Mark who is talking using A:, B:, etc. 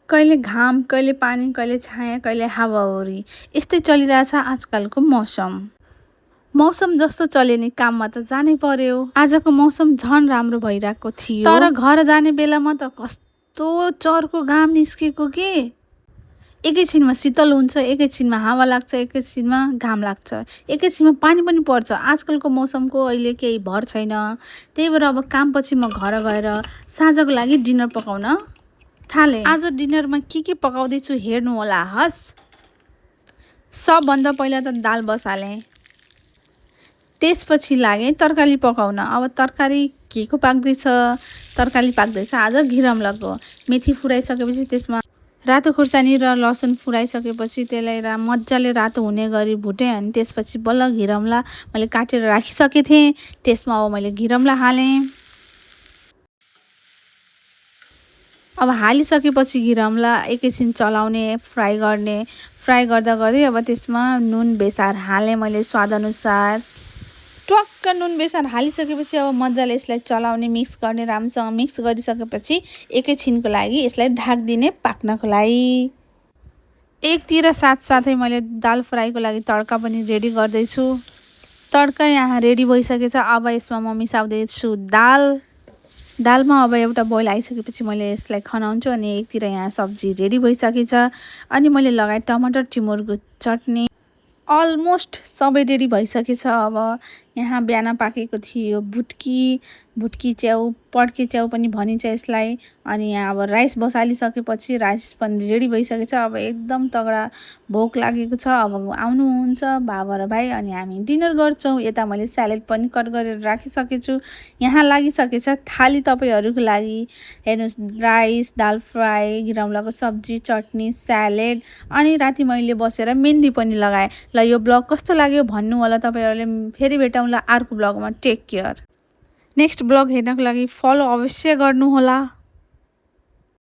A: कहिले घाम, कहिले पानी, कहिले छाया, कहिले हावाहुरी यस्तै चलिरहेछ आजकलको मौसम। मौसम जस्तो चल्यो नि काममा त जानै पर्यो। आजको मौसम झन् राम्रो भइरहेको थियो। तर घर जाने बेलामा त कस्तो चर्को घाम निस्केको के। एकैछिनमा शीतल हुन्छ, एकैछिनमा हावा लाग्छ, एकैछिनमा घाम लाग्छ, एकैछिनमा पानी पनि पर्छ। आजकलको मौसमको अहिले केही भर छैन। त्यही भएर अब कामपछि म घर गएर साँझको लागि डिनर पकाउन थालेँ। आज डिनरमा के पकाउँदैछु हेर्नु होला हस्। सबभन्दा पहिला त दाल बसालेँ। त्यसपछि लागेँ तरकारी पकाउन। अब तरकारी के को पाक्दैछ? तरकारी पाक्दैछ आज घिरम्लाको। मेथी फुराइसकेपछि त्यसमा रातो खुर्सानी र लसुन फुराइसकेपछि त्यसलाई मजाले रातो हुने गरी भुटेँ। अनि त्यसपछि बल्ल घिरम्ला मैले काटेर राखिसकेको थिएँ। त्यसमा अब मैले घिरम्ला हालेँ। अब हालिसकेपछि घिरम्ला एकैछिन चलाउने, फ्राई गर्ने। फ्राई गर्दा गर्दै अब त्यसमा नुन बेसार हालेँ मैले स्वादअनुसार। टक्क नुन बेसार हालिसकेपछि अब मजाले यसलाई चलाउने, मिक्स गर्ने। राम्रोसँग मिक्स गरिसकेपछि एकैछिनको लागि यसलाई ढाकिदिने पाक्नको लागि। एकतिर साथसाथै मैले दाल फ्राईको लागि तड्का पनि रेडी गर्दैछु। तड्का यहाँ रेडी भइसकेछ। अब यसमा म मिसाउँदैछु दाल। दालमा अब एउटा बोइल आइसकेपछि मैले यसलाई खनाउँछु। अनि एकतिर यहाँ सब्जी रेडी भइसकेछ। अनि मैले लगाएँ टमाटर टिमुरको चटनी। अलमोस्ट सबै रेडी भइसकेछ। अब यहाँ बिहान पाकेको थियो भुटकी च्याउ, पड्के च्याउ पनि भनिन्छ यसलाई। अनि यहाँ अब राइस बसालिसकेपछि राइस पनि रेडी भइसकेछ। अब एकदम तगडा भोक लागेको छ। अब आउनुहुन्छ बाबा र भाइ अनि हामी डिनर गर्छौँ। यता मैले स्यालेड पनि कट गरेर राखिसकेछु। यहाँ लागिसकेछ थाली तपाईँहरूको लागि। हेर्नुहोस्, राइस, दाल फ्राई, घिरम्लाको सब्जी, चटनी, स्यालेड। अनि राति मैले बसेर मेहन्दी पनि लगाएँ। ल यो ब्लग कस्तो लाग्यो भन्नु होला तपाईँहरूले। फेरि भेटौँला अर्को ब्लगमा। Take care. नेक्स्ट ब्लग हेर्नको लागि फलो अवश्य गर्नु होला।